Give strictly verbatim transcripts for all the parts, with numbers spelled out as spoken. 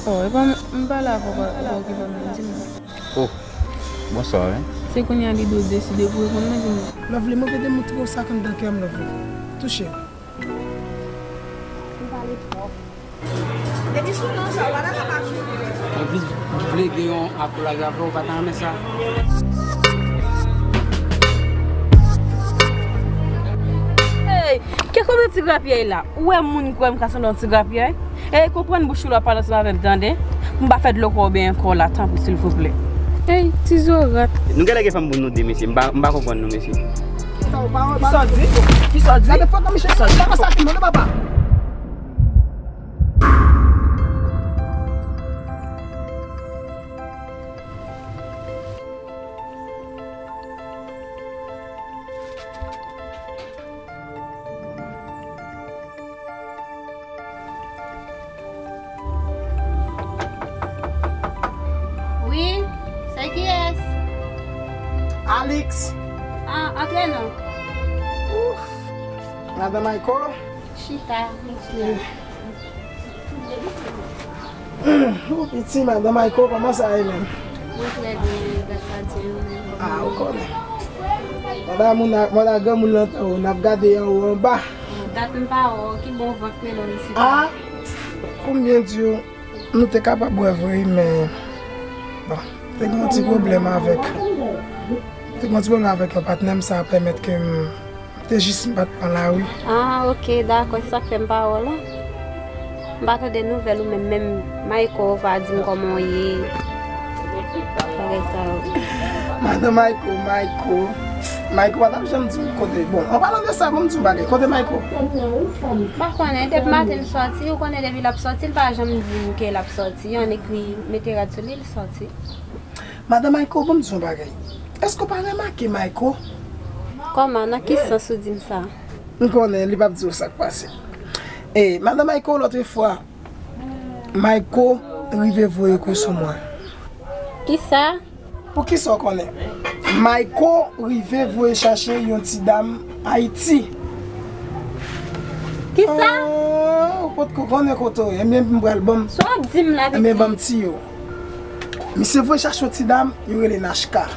Oh, e pa m, m pale avè w, pa, pa okipe m non, di m. Oh, bonswa, wi. Se kounye a li dwe deside pou reponn mwen, di m. Lovely, mwen vle demontre w sa k anndan kè m, Lovely. Touche. Ou pale twòp. Depi sou non sa, w pa ta ka pa sou. Mwen plis vle gen yon akolaj avè w, ou pa ta renmen sa? Hey, kè kote ti grapyay la? Ou wè moun kwè m ka sanble yon ti grapyay? Ey, konprann bouch ou lè w ap pale ansanm avè m, tande? Pou m pa fè dlo kò w benyen kò w la, tanpri, silvouplè. Ey, ti zo rat. Nou genlè gen fanm pou nou de, mesye. M pa, m pa konprann nou, mesye. Kisa w di? Kisa w di? Gade fòk nan miche sa. Sa konsa ki mande papa. Wi, se kiyès? Alix. Ah, antre non. Ouf. Madan Michael. Chita, chita. Oh, piti, madan Michael, kòman sa ye menm? Mwen trè byen, gras a Dye, ou menm? Ah, ou konnen. Pandan moun ak, pandan granmoun lan tann ou, n ap gade anwo anba. Dat m pa wè w, ki bon van k rele w isit la? Ah, pou m byen di w, nou te kapab wè vre, men, bon, te gen yon ti pwoblèm avèk, te gen yon ti pwoblèm avèk yon patnè m, sa pèmèt ke m te jis bat pran lari. Ah, ok, dakò, se sa k fè m pa wè w la. M pa tande nouvèl ou menm, menm Mayko pa di m kòman w ye. Bagay sa yo. Madan Mayko, Mayko. Mayko pa t ap janm di m kote. Bon, an palan de sa, ban m di w bagay. Kote Mayko? M pa konnen, depi maten m sòti, ou konnen depi l ap sòti, l pa janm di m ke l ap sòti. Yon nèg ki mete rad sou li, l sòti. Madan Mayko, ban m di w yon bagay. Èske w pa remake Mayko? Kòman? Nan ki sans ou di m sa? M konnen li p ap di w sa k pase. E, madan Mayko, lòt fwa, Mayko rive voye kou sou mwen. Kisa? Poukisa w konnen? Mayko rive voye chache yon ti dam Ayiti. Kisa? Oh, ou potko konnen kote w ye. Ebyen, m pral ban m. Sa w ap di m la, piti? Ebyen, ban m tiye w. Misye voye chache yon ti dam, yo rele Nachka.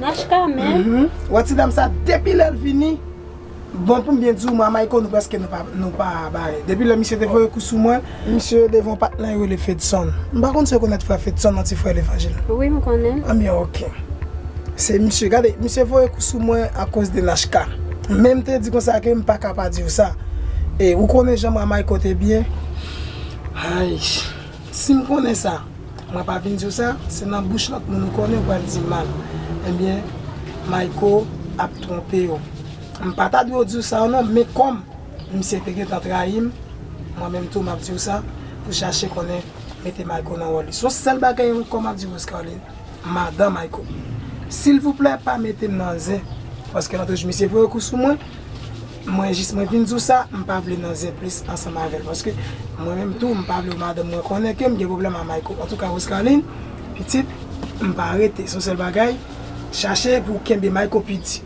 Nachka menm? Mhm. Wè ti dam sa, depi lè l vini, bon, pou m byen di w, mwen a Mayko, nou prèske nou pa, nou pa bare. Depi lè misye te voye kou sou mwen, misye devan patnè yo rele Fedson. M pa konn si w konèt frè Fedson, yon ti frè levanjil. Wi, m konnen l. Anbyen, ok. Se misye, gade, misye voye kou sou mwen akoz de Nachka. Men m te di konsa ke m pa ka pa di w sa. E ou konnen jan mwen a Mayko te byen. Ay, si m konnen sa, mwen pa vin di w sa, se nan bouch lòt moun ou konnen ou pral di mal. Ebyen, Mayko ap twonpe w. M pa ta dwe di w sa non, men kòm misye te gentan trayi m, mwen menm tou m ap di w sa, pou chache konnen mete Mayko nan wòl li. Se yon sèl bagay ankò m ap di w, Rose Caroline, madan Mayko. Silvouplè, pa mete m nan zen, paske lòt jou misye voye kou sou mwen, mwen jis mwen vin di w sa, m pa vle nan zen plis ansanm avè l, paske mwen menm tou, m pa vle madanm mwen konnen ke m gen pwoblèm a Mayko. Antouka, Rose Caroline, pitit, m pa rete. Se yon sèl bagay, chache pou w kenbe Mayko piti.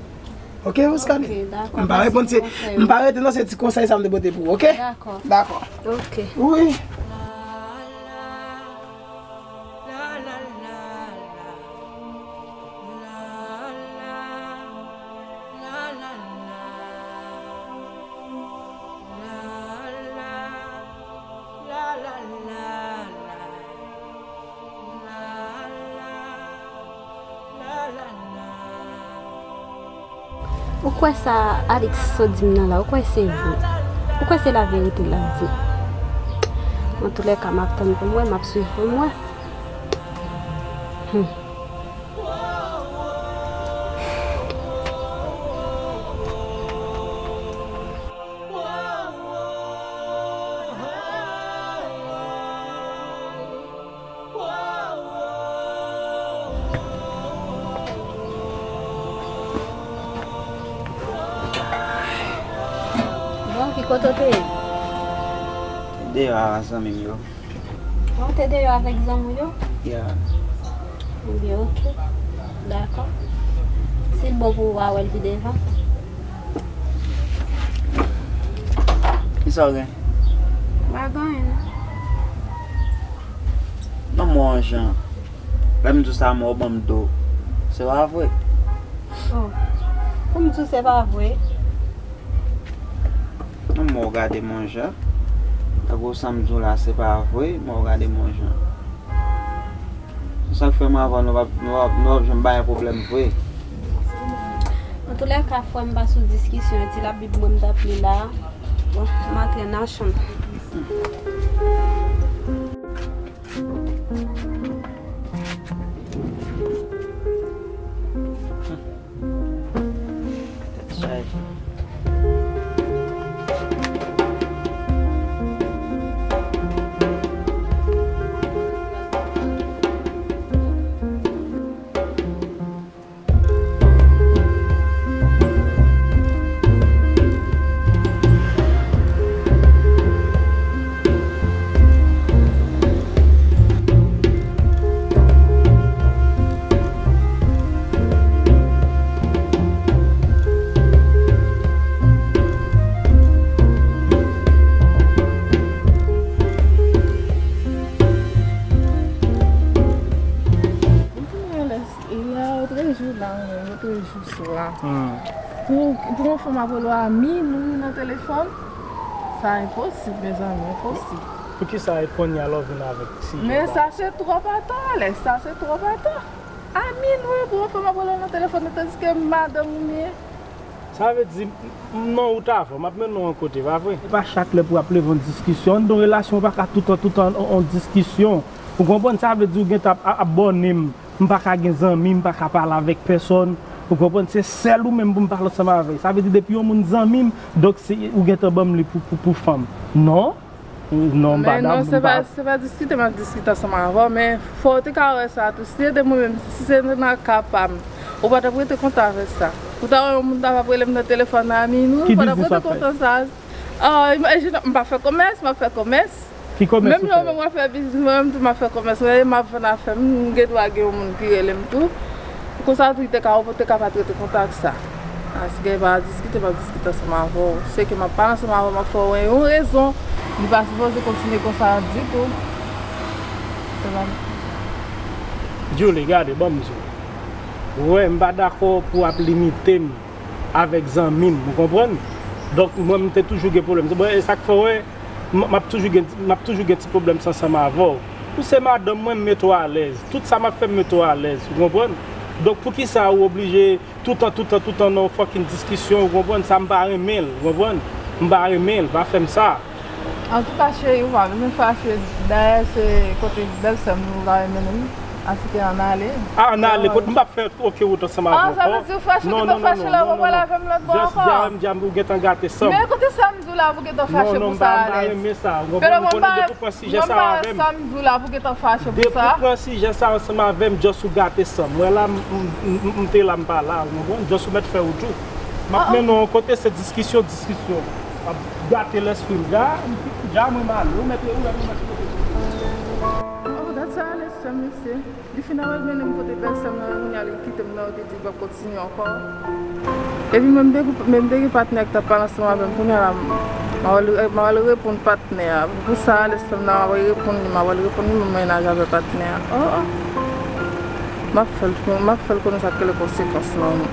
Ok, Rose Caroline? Ok, dakò. M pa reponn, se, m pa rete non, se ti konsèy sa m te pote pou ou, ok? Dakò. Dakò. Ok. Wi. Ou kwè sa Alex sot di m nan la, ou kwè se vre? Ou kwè se laverite l ap di? Antoulèka, m ap tann pou m wè, m ap swiv pou m wè. Hmm. Bon, ki kote w te ye? Te deyò a zanmi m yo. Bon, w te deyò avèk zanmi w yo? Ya. Ebyen, ok. Dakò. Si l bon pou ou, w a wè l pi devan. Kisa w gen? M pa gen anyen, non. Bon jan. Lè m di w sa, mò ban m do. Se pa vre. Oh. Pou m di w se pa vre? Non, mò gade mon jan. Tankou sa m di w la, se pa vre, mò gade mon jan. Se sa k fè m avè w, nou p ap, nou p ap, nou p ap janm bay pwoblèm vre. Antoulèka, frè m pa sou diskisyon, ti Labib mwen m t ap li la. Bon, m antre nan chanm. Tèt chaje. Lè ou trejou la, ou menm, ou trejou sou la. Hmm. Pou, pou yon fanm ap rele w a minwi nan telefòn, sa enposib, mezanmi, enposib. Poukisa e kounye a lè w vin avèk si Men sa se twòp atò, Alex, sa se twòp atò. A minwi pou yon fanm ap rele w nan telefòn, tandiske madanm ou m ye. Sa vle di, m, m nan wout avè w, m ap mennen w yon kote, pa vre? E pa chak lè pou w ap leve yon diskisyon. Anndan yon relasyon, ou pa ka toutan, toutan yon, yon diskisyon. Ou konprann? Sa vle di, ou gentan ap, ap, ap bòne m. M pa ka gen zanmi, m pa ka pale avèk pèsòn. Ou konprann? Se sèl ou menm pou m pale ansanm avè l. Sa vle di, depi yon moun zanmi m, donk se, ou gentan ban m li pou, pou, pou fanm. Non. Non, m pa Men non, se pa, se pa diskite m ap diskite ansanm avè w, men fò w te ka wè sa tou. Si se te mwen menm, si se nan ka pa m, ou pa t ap rete kontan avè sa. Ou ta wè yon moun ta p ap rele m nan telefòn a minwi, ou pa t ap rete kontan sa. Ah, imajine, m pa fè komès, m ap fè komès. Ki komès ou fè? Menm jan mwen, mwen fè biznis, mwen menm tou, m ap fè komès, mwen, m ap vann afè m, m gen dwa gen yon moun ki rele m tou. Konsa tou, li te ka, ou te ka pa t rete kontan ak sa. Paske pa diskite, m ap diskite ansanm avè w. Se ke m ap pale ansanm avè w, m ap fè w wè yon rezon. Li pa sipoze kontinye konsa ditou. Se pa Julie, gade, ban m di w. Ou wè, m pa dakò pou w ap limite m avèk zanmi m, ou konprann? Donk, mwen, m te toujou gen pwoblèm. Bon, e sa k fè w wè, m, m ap toujou gen, m ap toujou gen ti pwoblèm sa ansanm avè w. Ou se madanm mwen, m mete w alèz. Tout sa m ap fè, m mete w alèz, ou konprann? Donk, poukisa ou oblije toutan, toutan, toutan nan yon fucking diskisyon, ou konprann? Sa m pa renmen l, ou konprann? M pa renmen l, pa fè m sa. Antouka, cheri, ou pa bezwen fache. Dayè, se kote bèlsè m nou ta renmen nou. Asike ann ale. A, ann ale, kote m p ap fè okenn wout ansanm avè w ankò. Ah, sa vle di ou fache, ou gentan fache la, ou pa pale avè m lòt bò ankò. Just di a m, di a m, ou gentan gate san m. Men kote sa m di w la, ou gentan fache pou sa, Alex? Non, non, m pa, m pa renmen sa. Ou konprann? Ou konnen depi w pran sijè sa a avè m. Sa m di w la, ou gentan fache pou sa. Depi w pran sijè sa a ansanm avè m, just ou gate san m. Mwen la, m, m, m, m te la, m pa la, ou konprann? Just ou mèt fè wout ou. M ap mennen w yon kote, se diskisyon, diskisyon. W ap gate lespri m. Ja, ja mwen m ale. Ou mèt, ou mèt, ou mèt. Oh, dat sa, Alex, sa, mesye. Li fin al mennen m kote bèlsè m nan, kounye a li kite m nan, li te di l p ap kontinye ankò. Epi mwen, m te, mwen, m te gen patnè k t ap pale ansanm avè m. Kounye a la, m, m al, m al reponn patnè a. Pou sa, Alex, m nan, m al reponn li, m al reponn li, m mennaj avè patnè a. Oh, oh. M ap fè l, m ap fè l konnen sa k rele konsekans lan.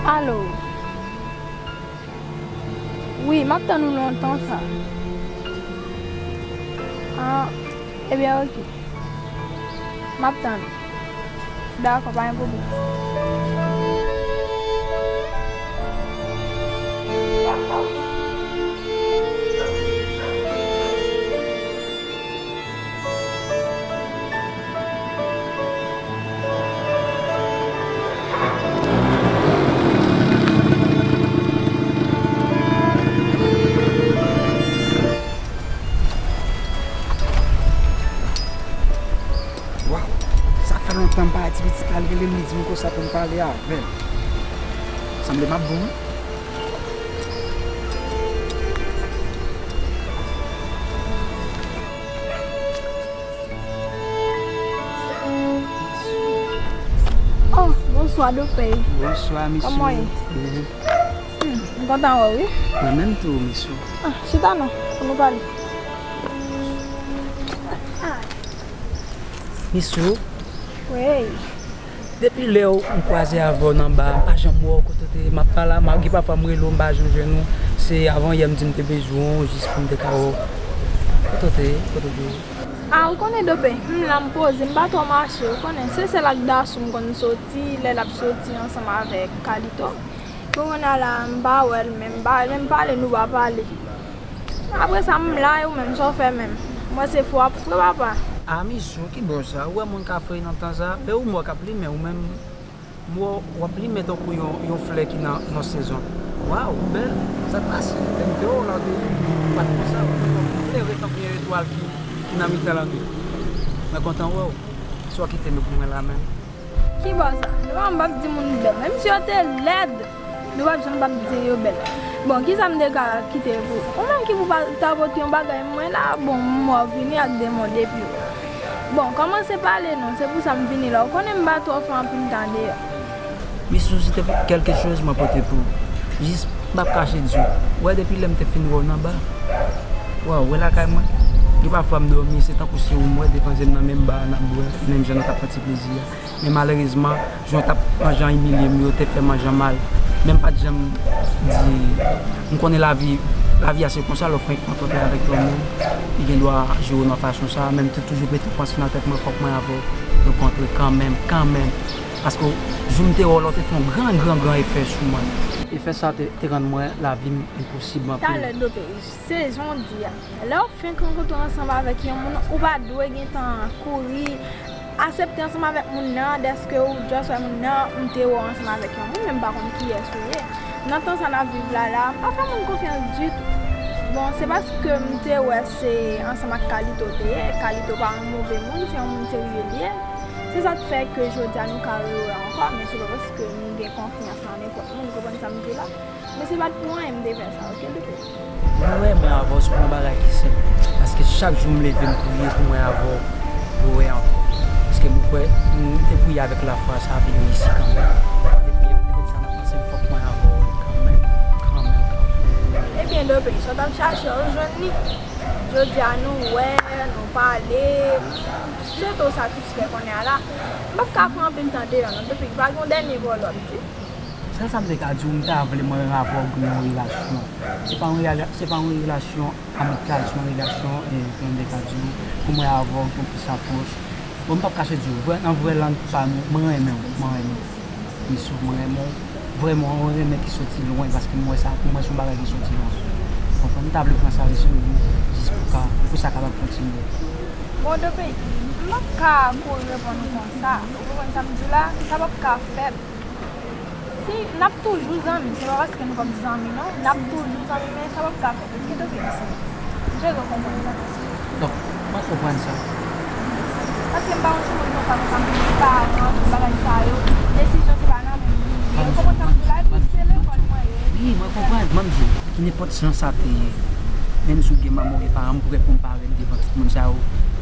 Alo. Wi, m ap tann ou lontan sa. Ah, ebyen, oke. M ap tann ou. Dakò, pa gen pwoblèm. Al rele m, li di m konsa pou m pale avè l. Sanble m ap bon, wi. Oh, bonswa, Dopey. Bonswa, Miss. Kòman w ye? Hmm, m kontan wè w, wi. Mwen menm tou, Miss. Ah, chita non, pou nou pale. Miss. Wi. Depi lè m kwaze avè w nan ba a, m pa janm wè w kote w te ye. M ap pale a, m ap gen pafwa m rele w, m pa janm jwenn ou. Se avan yè m di m te bezwen w, jis pou m te ka wè w. Kote w te ye? Kote w te ye? Ah, ou konnen Dopey, m la m poze, m pa twò mache, ou konnen, se sèl ak Dasou m konn soti, lè l ap soti ansanm avèk Kalito. Pou kounye a la, m pa wè l, men m pa menm pale, nou pa pale. Apre sa, m la, e ou menm, sa w fè menm? M wè se fou w ap fou, papa. Ah, Miss, ki bò sa? Ou wè moun ka fre nan tan sa? E ou m wè k ap limen, ou menm? M wè w ap limen tankou yon, yon flè ki nan, nan sezon. Waw, ou bèl. Sa k pase? Lè m te wè w la, ou te, ou pa t konsa. Ou klere tankou yon etwal ki, ki nan mitan lannwit. Mwen kontan wè w. Sa w kite nou pou mwen la menm? Ki bò sa? Nou pa, m p ap di moun bèl. Menm si yo te lèd, nou p ap janm p ap di yo bèl. Bon, kisa m te ka kite pou ou? Ou menm ki pou pa ta pote yon bagay mwen la, bon, m wè w vini ak de mo depi w. Bon, kòmanse pale non, se pou sa m vini la. Ou konnen m pa twò fè anpil tan deyò. Miss, si se te kèlke choz mwen pote pou ou. Jis, m p ap kache di w. Ou wè depi lè m te fin wè w nan ba a. Waw, ou wè lakay mwen. Gen pafwa m dòmi, se tankou se ou m wè devan je m nan menm ba a n ap bwè, menm jan nou t ap pran ti plezi a. Men malerezman, jan w t ap, jan w imilye m yo te fè m anjan mal. Men m pa t janm di, m konnen lavi, lavi a se konsa, lè w fenk rankontre avèk yon moun, li gen dwa jere w nan fason sa a, men m te toujou mete panse nan tèt mwen, fòk mwen avè w rankontre kanmenm, kanmenm. Paske jou m te wè w la, w te fè yon gran, gran, gran efè sou mwen. Efè sa a te, te rann mwen lavi m enposib anpil. Talè, Dopey, se jan w di a. Lè w fenk rankontre ansanm avèk yon moun, ou pa dwe gentan kouri asepte ansanm avèk moun nan, dèske ou just wè moun nan, m te wè w ansanm avèk yon moun, men m pa konn kiyès ou ye. Nan tan sa n ap viv la la, m pa fè moun konfyans ditou. Bon, se paske m te wè se ansanm ak Kalito w te ye. Kalito pa yon move moun, se yon moun serye li ye. Se sa k fè ke jodi a nou ka rewè ankò, men se pa paske m gen konfyans nan nenpòt moun, ou konprann sa m di w la? Men se pa t pou anyen m te fè sa, oke, Dopey? Mwen renmen avè w sou yon bagay ki senp. Paske chak jou m leve, m priye pou mwen avè w rewè ankò. Paske m kwè, m te priye avèk lafwa, sa ap reyisi kanmenm. M te priye, m te mete sa nan panse m, fòk mwen avè w kanmenm, kanmenm, kanmenm. Ebyen, Dopey, sa w t ap chache a, ou jwenn li. Jodi a, nou wè, nou pale, m swete w satisfè kounye a la. M p ap ka pran anpil tan deyò non, Dopey, pa gen yon dènye pawòl w ap di? Sèl sa m te ka di w, m ta vle mwen avè w gen yon relasyon. Se pa yon rela-, se pa yon relasyon amikal, se yon relasyon, e, kòman m te ka di w, pou mwen avè w gen plis apwòch. Bon, m p ap kache di w, vrè, nan vrè lang pa nou, mwen renmen w, mwen renmen w. Miss, mwen renmen w. Vrèman, yon renmen ki soti lwen, paske m wè sa, pou mwen, se yon bagay ki soti lwen. Ou konprann? M ta vle pran sa o serye, jis pou ka, pou sa kapab kontinye. Bon, Dopey, m p ap ka kouri reponn ou konsa. Ou konprann sa m di w la? Sa p ap ka fèt. Si n ap toujou zanmi, se pa paske nou p ap zanmi non, n ap toujou zanmi, men sa p ap ka fèt, oke, Dopey? M swete w konprann sa. Donk, mwen konprann sa. Paske m pa yon timoun konsa, konsa, m pa nan tout bagay sa yo. Desizyon se pa nan men m li ye. Ou konprann sa m di w la? Epi se lekòl mwen ye. Wi, mwen konprann. Ban m di w, nenpòt jan sa te ye, menm si w gen manman w gen paran, m prè pou m parèt devan tout moun sa yo,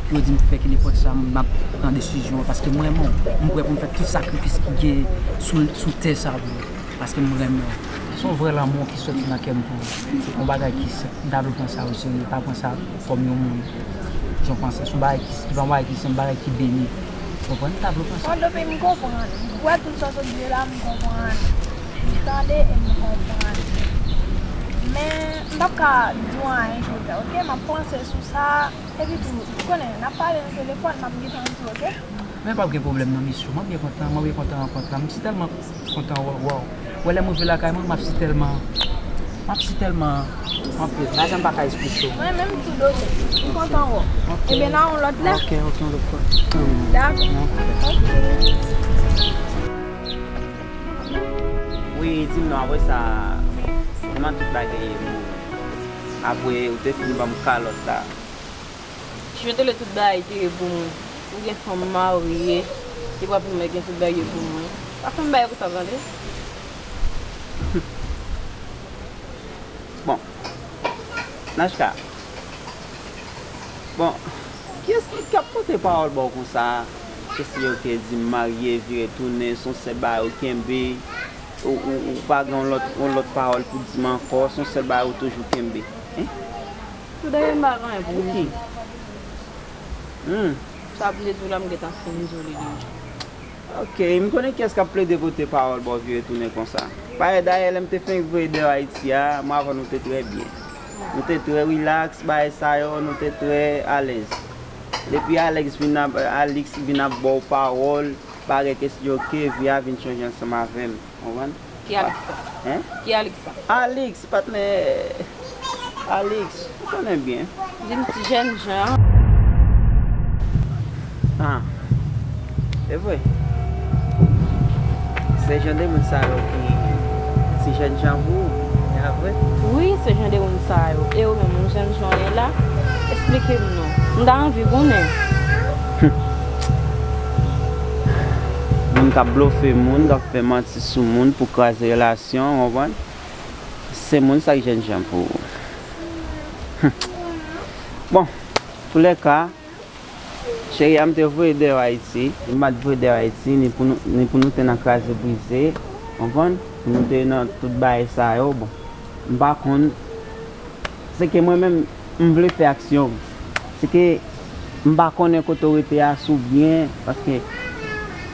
pou yo di m fè ki nenpòt sa, m ap pran desizyon an, paske m renmen w. M prè pou m fè tout sakrifis ki gen sou, sou tè sa pou ou, paske m renmen w. Se yon vrè lanmou ki soti nan kè m pou ou. Se pa yon bagay ki senp. M ta vle pran sa o serye, pa pran sa kòm yon moun, jan w panse. Se yon bagay ki, ki pa yon bagay ki senp, yon bagay ki beni. Ou konprann? M ta vle pran sa. Bon, Dopey, m konprann. M kwè tout sa w sot di yo la, m konprann. M tande e m konprann. Men, m p ap ka di w anyen jodi a, oke? M ap panse sou sa. Epi tou, ou konnen, n ap pale nan telefòn, m ap gentan di w, oke? Men p ap gen pwoblèm non, Miss. Mwen byen kontan, mwen byen kontan rankont la. M si tèlman kontan wè w. Wè lè m rive lakay mwen, m ap si tèlman, m ap si tèlman anpil. Bagay sa m pa ka esplike w. Mwen menm tou, Dopey, m kontan wè w. Ebyen, n a yon lòt lè. Ok, ok, yon lòt fwa. Dakò. Ok. Wi, di m non, apre sa, kòman tout bagay ye pou ou? Apre ou te fin ban m kalòt la. Ki jan w te vle tout bagay te ye pou mwen? Ou gen fanm, marye, Li pral pou mwen gen tout bagay pou mwen. Pa fè m bagay konsa, tande? Bon, Nachka. Bon, kiyès ki, k ap pote pawòl ba w konsa? Kiyès yo ke di m marye, vire tounen, se yon sèl bagay ou kenbe, ou, ou, ou pa gen yon lòt, yon lòt pawòl pou di m ankò, se yon sèl bagay ou toujou kenbe? Hein? Pou dayè m pa gen anyen pou m di. Pou ki? Hmm. Sa pou m te di w la, m gentan fin di w li deja. Ok, m konnen kiyès k ap plede pote pawòl ba w vire tounen konsa. Parèy dayè, lè m te fenk voye deyò Ayiti a, mwen avè w nou te trè byen. Nou te trè rilaks, bagay sa yo, nou te trè alèz. Depi Alex vin ap, Alix vin ap ba w pawòl, bagay ke si yo ke vi a vin chanje ansanm avè m. Konprann? Ki Alix sa? Hein? Ki Alix sa? Alix, patnè Alix, ou konnen byen. Di m ti jènjan. Ah, se vre. Se jan de moun sa yo ki ti jènjan pou ou, e a vre? Wi, se jan de moun sa yo. E ou menm, ou jènjan w ye la? Esplike m non. M ta anvi konnen. Moun k ap blofe moun, k ap fè manti sou moun pou kraze relasyon, w konprann? Se moun sa k jènjan pou ou. Bon, toulèka, cheri a m te voye deyò Ayiti. M pa t voye deyò Ayiti, ni pou nou, ni pou nou te nan kraze brize, w konprann? Pou nou te nan tout bagay sa yo, bon. M pa konn, se ke mwen menm, m vle fè aksyon. Se ke m pa konnen kote w rete a, si w byen, paske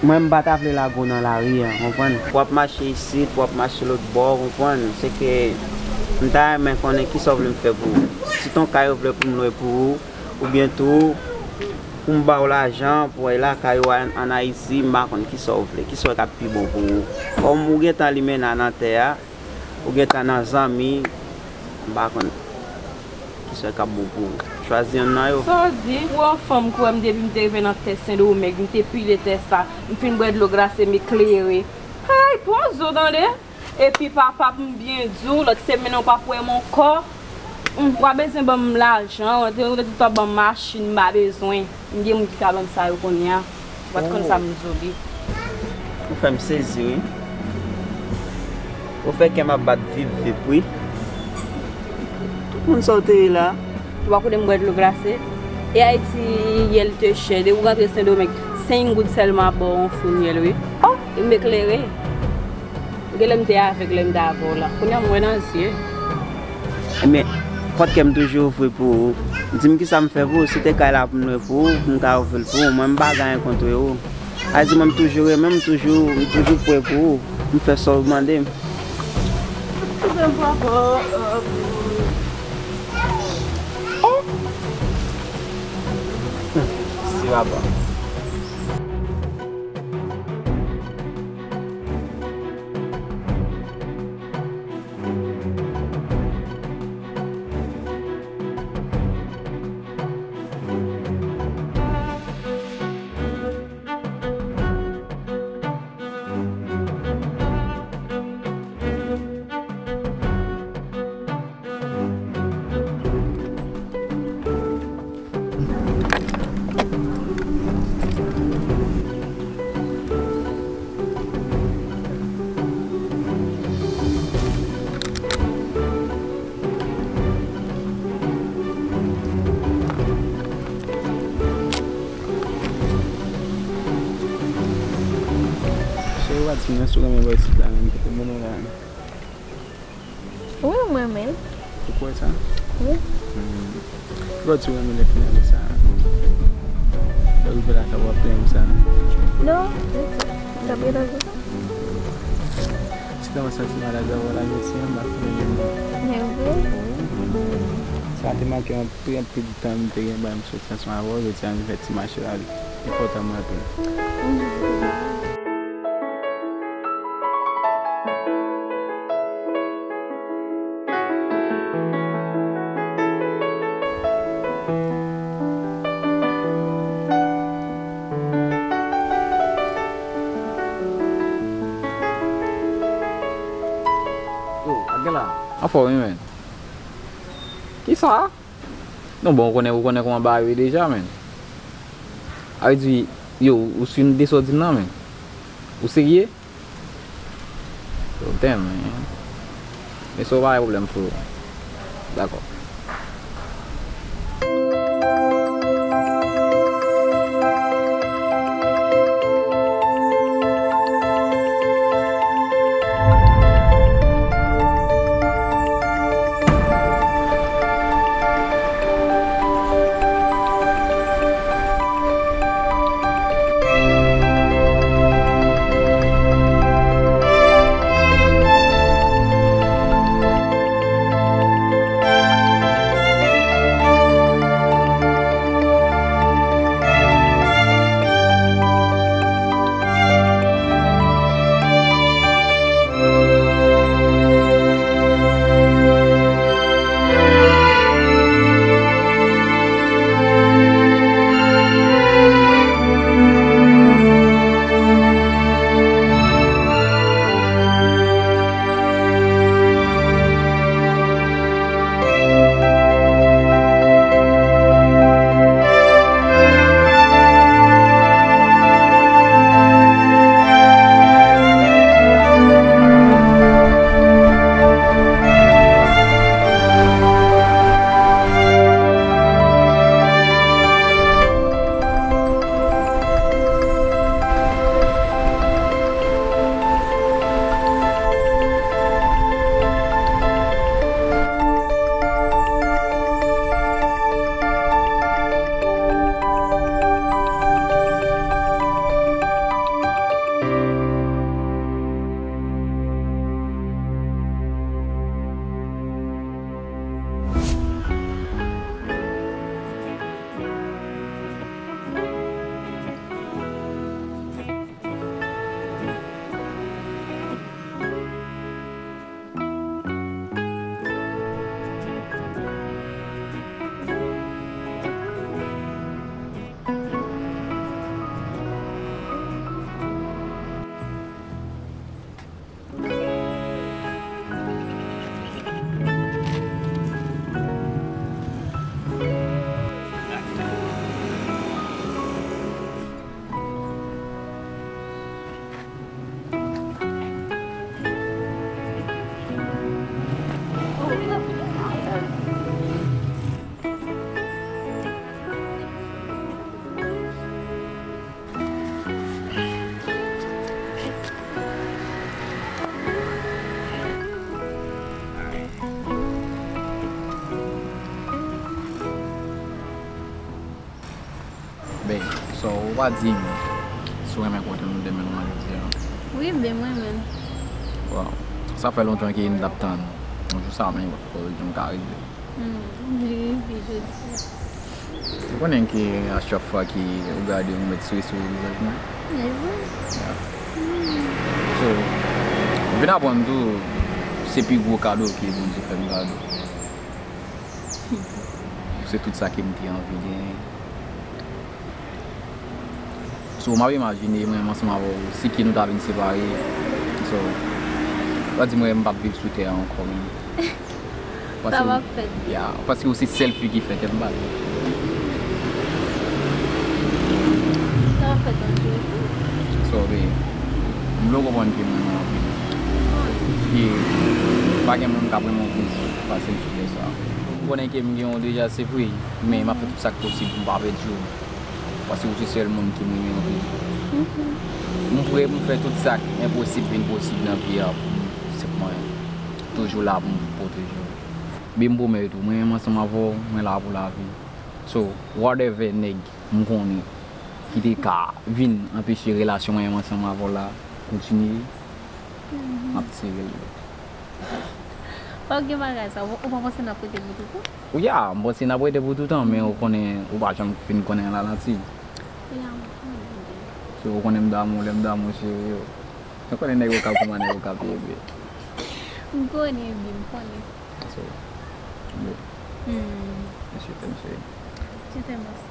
mwen m pa ta vle lage w nan lari a, w konprann? W ap mache isit, w ap mache lòt bò, w konprann? Se ke m ta renmen konnen kisa w vle m fè pou ou. Si t yon kay ou vle pou m lwe pou ou, oubyen tou, pou m ba w lajan pou w al lakay ou an, ann Ayiti, m pa konn kisa w vle, kisa w wè k ap pi bon pou ou. Kòm ou gentan limena nan tè a, ou gentan nan zanmi, m pa konn kisa k ap bon pou ou. Chwazi yonn nan yo. Sa w di? Ou wè yon fanm ki wè m depi m te rive nan tè Sendomeng, m te pile tè sa, m fin bwè dlo glase, m eklere. Hey, pran zo, tande! Epi papa, pou m byen di w, lòt semèn nan w p ap wè m ankò. Hum, w a bezwen ban m lajan, w te, w te tout ap ban m machin, m pa bezwen. M gen moun ki ka ban m sa yo kounye a. Ou pa t konn sa m di w li. Ou fè m sezi, wi. Ou fè kè m ap bat vip vip, wi. Tout moun sa w te ye la. Ou pa konnen m bwè dlo glase? E Ayiti, yèl te chè. Depi w rantre Sendomeng, senk goud sèlman ap ba w yon foun yèl, wi. Oh! E m eklere. Genlè m te avèg lè m te avè w la. Kounye a m wè nan zye. Ebyen, pòt kè m toujou ouvri pou ou. Di m kisa m fè pou ou. Si te kay la pou m lwe pou ou, m ka ouvri l pou ou. Mwen, m pa gen anyen kont ou. A di mwen, m toujou renmen, m toujou, m toujou prè pou ou. M fè sa w mande m. Eskize m, papa. Oh! Mèsi, papa. Cheri, w a di m nan si w renmen bò isit la menm, kote moun ou la menm. Wi, m renmen l. Ou kwè sa? Wi. Hmm. Lè w di w renmen lè fini avè sa, lè w rive lakay w ap plenn sa? Non, ditou. M t ap gentan di sa. Ti tan w santi malad avè w la, mesi anba fini menm. Men vre? Wi. Sa te make anpil, anpil tan m te gen ba m soti ansanm avè w, jodi a m vin fè ti mache la, li enpòtan mwen anpil. Oh, Angela. Anfòm, wi, men. Kisa? Non, bon, ou konnen, ou konnen kòman bagay yo ye deja, men. A vle di, Yo, ou si m de sa w di m nan, men? Ou serye? Yo, damn, man. Men sa w pa gen pwoblèm, frero. Dakò. Ben, so, ou pa di m si w renmen kote nou demen nou manje jodi a? Wi, ben, mwen renmen l. Wow. Sa fè lontan ke m t ap tann yon jou sa, men m pa t kwè ke l ka rive. Hmm, li rive jodi a. Ou konnen ke a chak fwa ke ou gade, ou met souri sou vizaj mwen. Li vre? Yeah. Hmm. So, m vin aprann tou, se pi gwo kado ke Bondye fè m kado. Se tout sa ke m te anvi genyen. So, m ap imajine mwen menm ansanm avè w, si ke nou ta vin separe. So, sa di mwen m p ap viv sou tè a ankò menm. Sa p ap fèt. Yeah, paske ou se sèl fi ki fè kè m bat. Sa p ap fèt, Andrew. So, babe, m vle w konprann ke m renmen w anpil. E pa gen moun k ap renmen w plis pase m sou tè sa. M konnen ke m gen w deja, se vre, men m ap fè tout sa k posib pou m pa pèdi w. Paske ou se sèl moun ki m renmen anpil. Mhm. M prè pou m fè tout sa k enposib vin posib nan vi a pou m, se pou mwen toujou la pou m pwoteje w. Babe, m pwomèt ou, mwen menm ansanm avè w, mwen la pou lavi. So, whatever nèg m konnen ki te ka vin anpeche relasyon mwen menm ansanm avè w la kontinye, mhm, m ap tire l. Pa gen bagay sa, ou, ou pa panse n ap rete pou toutan? Wi, a, m panse n ap rete pou toutan, men ou konnen, ou pa janm fin konnen lanati. Wi, a, m konnen. So, ou konnen m damou, lè m damou, cheri, yo. Ou konnen nèg yo ka kouman nèg yo ka peye, bebe. M konnen, bi, m konnen. So, bebe. Hmm. Mesye, mesye. Je t'aime aussi.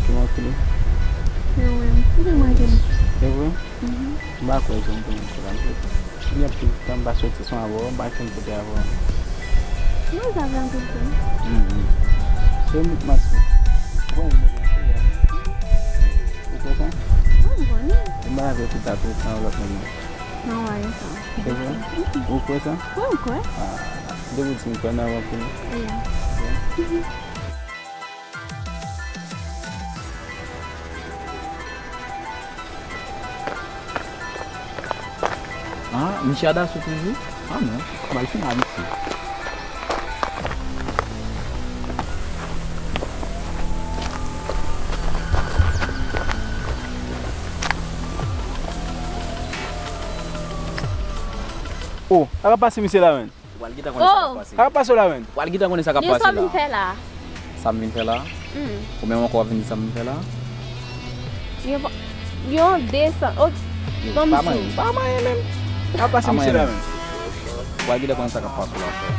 Ki manke li? Se ou menm. Ou te manke m. Se vre? Mhm. M pa kwè ke m te manke la. M te, gen anpil tan m pa soti ansanm avè w, m pa konn kote avè w. Mwen sa fè anpil tan. Mhm. Se ou met maske. Bon, ou met maske la. Ou kwè sa? Mwen konnen. M pa vle tout a tout nan lòt moun. Nan wè sa. Se vre? Mhm. Ou kwè sa? Wi, m kwè. Ah, depi ti m kwè nan w anpil. Yeah. Ah, misye Adasou toujou? Ah non, m al fin a misye. Oh, sa k ap pase misye la menm? Ou pral gentan konnen sa k ap pase. Sa k ap pase w la menm? Ou pral gentan konnen sa k ap pase la. Sa m vin fè la. Sa m vin fè la? Hmm. Ou menm ankò w ap vin di sa m vin fè la? Yo pa, yo desann. Oh, ban m di w. Pa manyen menm. Sa k ap pase misye la menm? Ou pral gentan konnen sa k ap pase w la, frè.